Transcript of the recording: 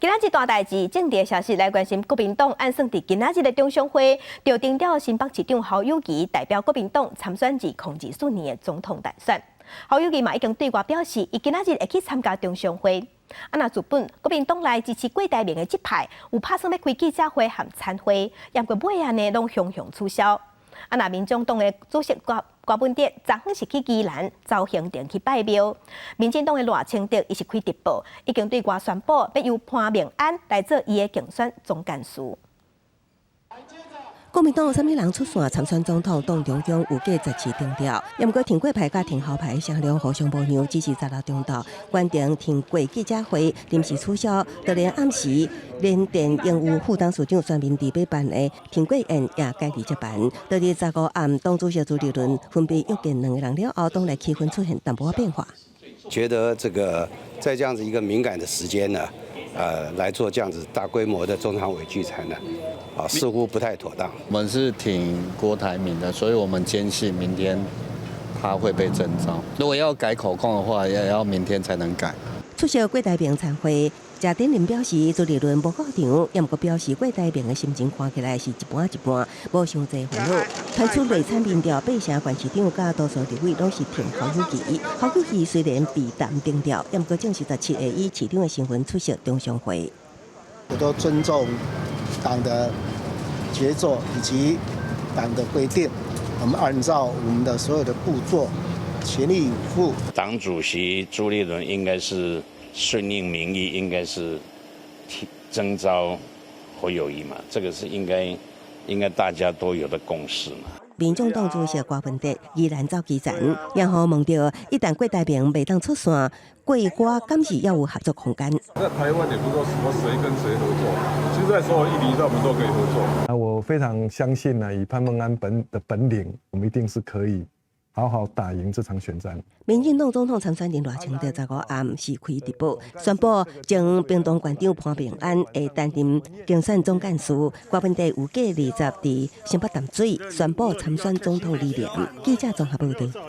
今仔日大代誌，政治消息來關心國民黨按算佇今仔日的中常會，就定調新北市長侯友宜代表國民黨參選2024年的總統大選。侯友宜嘛已經對外表示，伊今仔日會去參加中常會。啊，若日本國民黨內支持郭台銘的這派，有拍算欲開記者會和餐會，毋過尾仔呢攏雄雄取消。啊，若民眾黨的主席郭文哲，昨昏是去宜蘭鄒興亭去拜廟。民進黨的賴清德，伊是開直播，已經對外宣布欲由潘孟安來做伊的競選總幹事。國民黨啥物人出線參選總統，黨中央預計十七定調。毋過挺郭派佮挺侯派聲量互相無讓，只是十六中晝決定挺郭記者會臨時取消，就連暗時聯電榮譽副董事長孫明智欲辦的挺郭宴也改日才辦。到佇十五暗，黨主席朱立倫分別約見兩个人了後，黨內氣氛出現淡薄仔變化。覺得這個在這樣子一個敏感的時間呢，來做這樣子大規模的中常委聚餐呢，啊，似乎不太妥當。我們是挺郭台銘的，所以我們堅信明天他會被徵召。如果要改口供的話，也要明天才能改。出席郭台銘餐會，謝點林表示朱立倫無到場，也毋過表示郭台銘的心情看起來是一般一般，無傷濟煩惱。推出內參民調，八成縣市長佮多數立委攏是挺侯友宜。侯友宜雖然被淡定調，也毋過正是十七會以市長的身份出席中常會。我都尊重黨的節奏以及黨的規定，我們按照我們的所有的步驟，全力以赴。黨主席朱立倫應該是順應民意，應該是提徵召侯友宜嘛，這個是應該大家都有的共識嘛。民眾黨主席郭文哲依然走基層，然後問著一旦郭台銘袂當出線，郭郭敢是猶有合作空間？在台灣也不是說什麼誰跟誰合作，其實在所有議題上我們都可以合作。啊，我非常相信呢，以潘孟安本的本領，我們一定是可以好好打贏這場選戰。民進黨總統參選人賴清德十五暗時開直播，宣布前屏東縣長潘孟安會擔任競選總幹事。郭文哲預計二十佇新北淡水宣布參選總統理念。記者綜合報道。